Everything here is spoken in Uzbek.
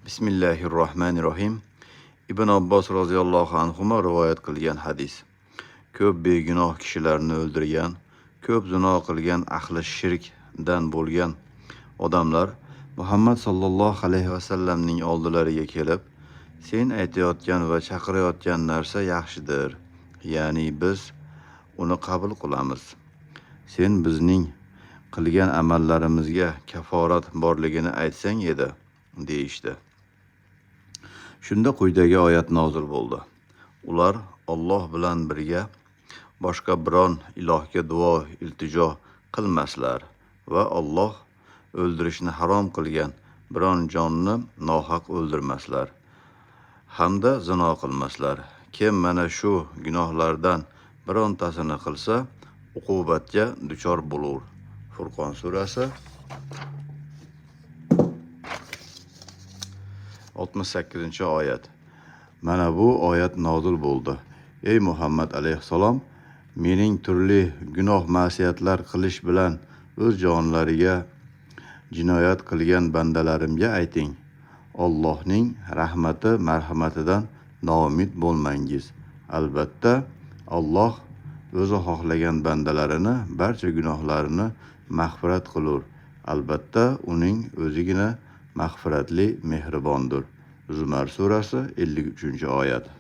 Bismillahirrohmanirrohim. Ibn Abbos roziyallohu anhuma rivoyat qilgan hadis. Ko'p begunoh kishilarni o'ldirgan, ko'p zino qilgan ahli shirkdan bo'lgan odamlar Muhammad sallallohu alayhi vasallamning oldilariga kelib, sen aytayotgan va chaqirayotgan narsa yaxshidir. Ya'ni biz uni qabul qilamiz. Sen bizning qilgan amallarimizga kaforat borligini aytsang edi, deyishdi. Shunda quyidagi oyat nozil bo'ldi. Ular Alloh bilan birga boshqa biron ilohga duo iltijo qilmaslar va Alloh o'ldirishni harom qilgan biron jonni nohaq o'ldirmaslar hamda zino qilmaslar. Kim mana shu gunohlardan birontasini qilsa, uqubatga duchor bo'lur. Furqon surasi 68-oyat. Mana bu oyat nozil bo'ldi. Ey Muhammad alayhissalom, mening turli gunoh ma'siyatlar qilish bilan o'z jonlariga jinoyat qilgan bandalarimga ayting. Allohning rahmati marhamatidan noumid bo'lmangiz. Albatta, Alloh o'zi xohlagan bandalarini barcha gunohlarini mag'firat qilur. Albatta, uning o'zigina mag'firatli mehribondir. Zumar surasi 53-oyat.